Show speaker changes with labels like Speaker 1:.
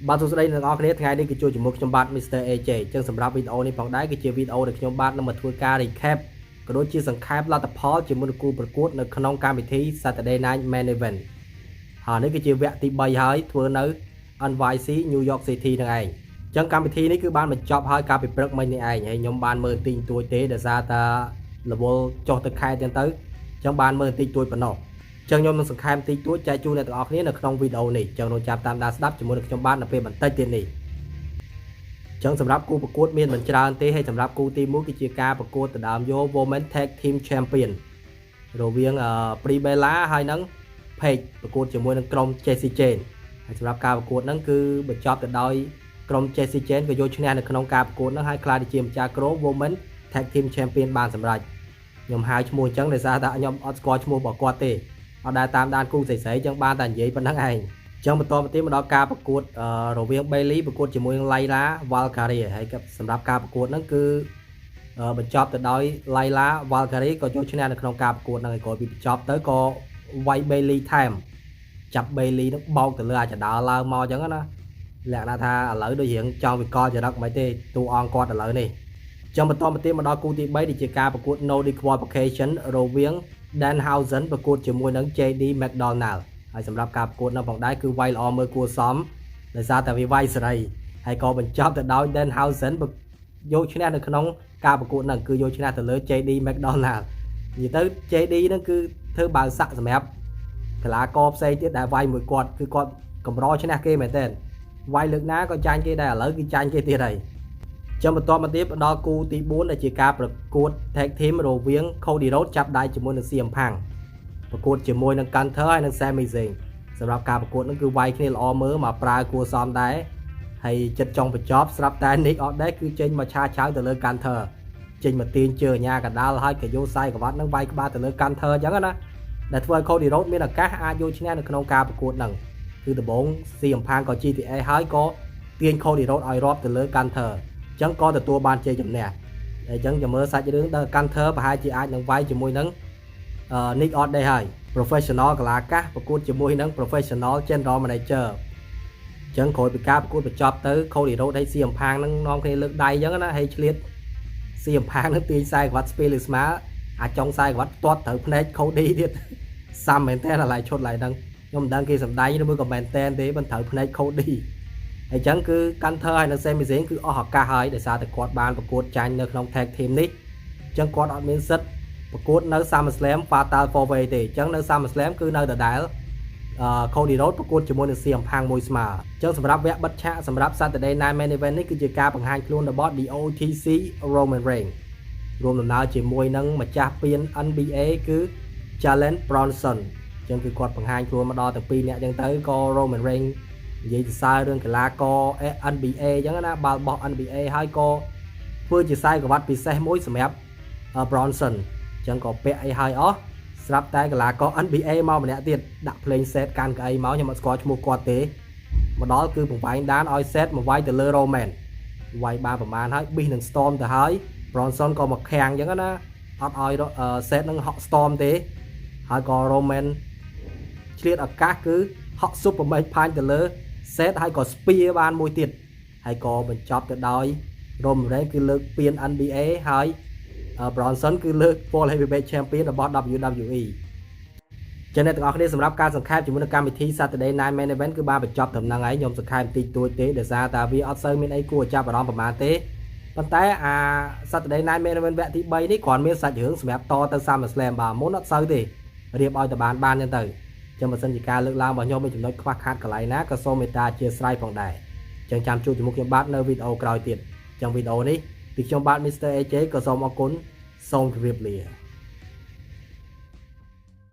Speaker 1: បាទសួស្តីអ្នកទាំងអស់គ្នាថ្ងៃនេះគឺជួបជាមួយខ្ញុំបាទ Mr. AJ អញ្ចឹងសម្រាប់វីដេអូនេះផងដែរគឺជាវីដេអូដែលខ្ញុំបាទនឹងមកធ្វើការ recap ក៏ដូចជាសង្ខេបលទ្ធផលជាមួយនឹងគូប្រកួតនៅក្នុងកម្មវិធី Saturday Night Main Event ហើយនេះគឺជាវគ្គទី3ហើយធ្វើនៅ NYC New York City នឹងឯងអញ្ចឹងកម្មវិធីនេះគឺបានបញ្ចប់ហើយកាលពីព្រឹកមិញនេះឯងហើយខ្ញុំបានមើលទីងទួចទេដោយសារតារវល់ចុះទៅខេត្តអញ្ចឹងទៅអញ្ចឹងបានមើលទីងទួចប៉ុណ្ណោះអញ្ចឹងខ្ញុំនឹងសង្ខេបទីទួចចែកជូនអ្នកទាំងអស់គ្នានៅក្នុងវីដេអូនេះអញ្ចឹងរងចាំតាមដានស្ដាប់ជាមួយនឹងខ្ញុំបាទនៅពេលបន្តិចទៀតនេះអញ្ចឹងសម្រាប់គូប្រកួតមានមិនច្រើនទេហើយសម្រាប់គូទី1គឺជាការប្រកួតដណ្ដើមយក Women Tag Team Champion រវាង Brie Bella ហើយនិង Paige ប្រកួតជាមួយនឹងក្រុម Jacy Jayne ហើយសម្រាប់ការប្រកួតហ្នឹងគឺបញ្ចប់ទៅដោយក្រុម Jacy Jayne ក៏យកឈ្នះនៅក្នុងការប្រកួតហ្នឹងហើយក្លាយទៅជាម្ចាស់គ្រង Women Tag Team Champion បានសម្រេចខ្ញុំហៅឈ្មោះអញ្ចឹងដោយសារតែខ្ញុំអត់ស្គាល់ឈ្មោះរបស់គាត់ទេអត់ដែលតាមដានគូស្រីៗអញ្ចឹងបានតែនិយាយប៉ុណ្្នឹងឯងអញ្ចឹងបន្តមកទៀតមកដល់ការប្រកួតរវាង Bayley ប្រកួតជាមួយនឹង Lyra Valkyria ហើយក៏សម្រាប់ការប្រកួតហ្នឹងគឺបញ្ចប់ទៅដោយ Lyra Valkyria ក៏យកឈ្នះនៅក្នុងការប្រកួតហ្នឹងហើយក្រោយពីបញ្ចប់ទៅក៏វាយ Bayley ថែមចាប់ Bayley នឹងបោកទៅលើអាចដើរឡើងមកអញ្ចឹងណាលក្ខណៈថាឥឡូវដូចរៀងចង់វិកលចរិតមិនទេតួអង្គគាត់ឥឡូវនេះចឹងបន្តមកទៀតមកដល់គូទី3ដែលជាការប្រកួត No Disqualification រវាង Danhausen ប្រកួតជាមួយនឹង JD McDonald ហើយសម្រាប់ការប្រកួតនៅផងដែរគឺវាយល្អមើលគួរសមដោយសារតែវាវាយសេរីហើយក៏បញ្ចប់ទៅដោយ Danhausen យកឈ្នះនៅក្នុងការប្រកួតហ្នឹងគឺយកឈ្នះទៅលើ JD McDonald និយាយទៅ JD ហ្នឹងគឺធ្វើបាវសាក់សម្រាប់កីឡាករផ្សេងទៀតដែលវាយមួយគាត់គឺគាត់កម្រឈ្នះគេមែនទែនវាយលើកណាក៏ចាញ់គេដែរឥឡូវគឺចាញ់គេទៀតហើយចឹងបន្តមកទៀតដល់គូទី4ដែលជាការប្រកួត Tag Team រវាង Cody Rhodes ចាប់ដៃជាមួយនឹង CM Punk ប្រកួតជាមួយនឹង Gunther ហើយនិង Sami Zayn សម្រាប់ការប្រកួតហ្នឹងគឺវាយគ្នាល្អមើលមកប្រើគួរសមដែរហើយចិត្តចង់បញ្ចប់ស្រាប់តែ Nick Aldis គឺចេញមកឆាឆៅទៅលើ Gunther ចេញមកទាញជើងអាញាកដាលហើយក៏យកខ្សែក្រវ៉ាត់ហ្នឹងវាយក្បាលទៅលើ Gunther អញ្ចឹងណាដែលធ្វើឲ្យ Cody Rhodes មានឱកាសអាចយកឈ្នះនៅក្នុងការប្រកួតហ្នឹងគឺដំបូង CM Punk ក៏ GTS ហើយក៏ទាញ Cody Rhodes ឲ្យរាប់ទៅលើ Gunther អញ្ចឹងក៏ទទួលបានជ័យជំនះអញ្ចឹងចាំមើលសាច់រឿងដល់ Gunther ប្រហែលជាអាចនឹងវាយជាមួយនឹង Nick Aldis ហើយ Professional កីឡាកាសប្រកួតជាមួយនឹង Professional General Manager អញ្ចឹងក្រោយពីការប្រកួតបញ្ចប់ទៅ Cody Rhodes ហើយ CM Punk ហ្នឹងនាំគ្នាលើកដៃអញ្ចឹងណាហើយឆ្លៀត CM Punk ហ្នឹងទាញខ្សែក្រវ៉ាត់ស្ពីលើស្មាអាចុងខ្សែក្រវ៉ាត់ទាត់ត្រូវភ្នែក Cody ទៀតសាំមែនតើឥឡូវឈុតឡើយហ្នឹងខ្ញុំមិនដឹងគេសំដែងឬមួយក៏មែនតែនទេមិនត្រូវភ្នែក Cody ហើយអញ្ចឹងគឺ Gunther ហើយនិង Sami Zayn គឺអស់ឱកាសហើយដោយសារតែគាត់បានប្រកួតចាញ់នៅក្នុង Tag Team នេះអញ្ចឹងគាត់អត់មានសិទ្ធប្រកួតនៅ SummerSlam Fatal 4 Way ទេអញ្ចឹងនៅ SummerSlam គឺនៅដដែលអឺ Cody Rhodes ប្រកួតជាមួយនឹង CM Punk មួយស្មើអញ្ចឹងសម្រាប់វគ្គបិទឆាកសម្រាប់ Saturday Night Main Event នេះគឺជាការបង្ហាញខ្លួនរបស់ The OTC Roman Reigns រួមដំណើរជាមួយនឹងម្ចាស់ពាន NBA គឺ Jalen Brunson អញ្ចឹងគឺគាត់បង្ហាញខ្លួនមកដល់ទាំងពីរនាក់អញ្ចឹងទៅក៏ Roman Reigns និយាយសរសើររឿងកីឡាករ NBA អញ្ចឹងណាបាល់បោះ NBA ហើយក៏ធ្វើជាខ្សែក្រវ៉ាត់ពិសេសមួយសម្រាប់ Bronson អញ្ចឹងក៏ពាក់អីហើយអស់ស្រាប់តែកីឡាករ NBA មកម្នាក់ទៀតដាក់ភ្លេង Seth កាន់កៅអីមកខ្ញុំអត់ស្គាល់ឈ្មោះគាត់ទេមកដល់គឺបង្វែងដានឲ្យ Seth មកវាយទៅលើ Roman វាយបានប្រហែលហើយប៊ីសនឹង Storm ទៅហើយ Bronson ក៏មកខាំងអញ្ចឹងណាអត់ឲ្យ Seth នឹងហក់ Storm ទេហើយក៏ Roman ឆ្លៀតឱកាសគឺហក់ Superman Punch ទៅលើ Seth ហើយក៏ Spear បានមួយទៀតហើយក៏បញ្ចប់ទៅដោយ Roman Reigns គឺលើកពាន NBA ហើយ Bronson គឺលើក World Heavyweight Champion របស់ WWE ចឹងអ្នកទាំងអស់គ្នាសម្រាប់ការសង្ខេបជាមួយនឹងកម្មវិធី Saturday Night Main Event គឺបានបញ្ចប់ត្រឹមហ្នឹងហើយខ្ញុំសង្ខេបបន្តិចតួចទេដោយសារតែវាអត់សូវមានអីគួរឲ្យចាប់អារម្មណ៍ប្រហែលទេប៉ុន្តែអា Saturday Night Main Event វគ្គទី3នេះគ្រាន់មានសាច់រឿងសម្រាប់តទៅ SummerSlam បាទមុនអត់សូវទេរៀបឲ្យតែបានបានចឹងទៅចឹងបើសិនជាការលើកឡើងរបស់ខ្ញុំមានចំណុចខ្វះខាតកន្លែងណាក៏សូមមេត្តាអធ្យាស្រ័យផងដែរចឹងចាំជួបជាមួយខ្ញុំបាទនៅវីដេអូក្រោយទៀតចឹងវីដេអូនេះពីខ្ញុំបាទ Mr. AJ ក៏សូមអរគុណសូមជម្រាបលា។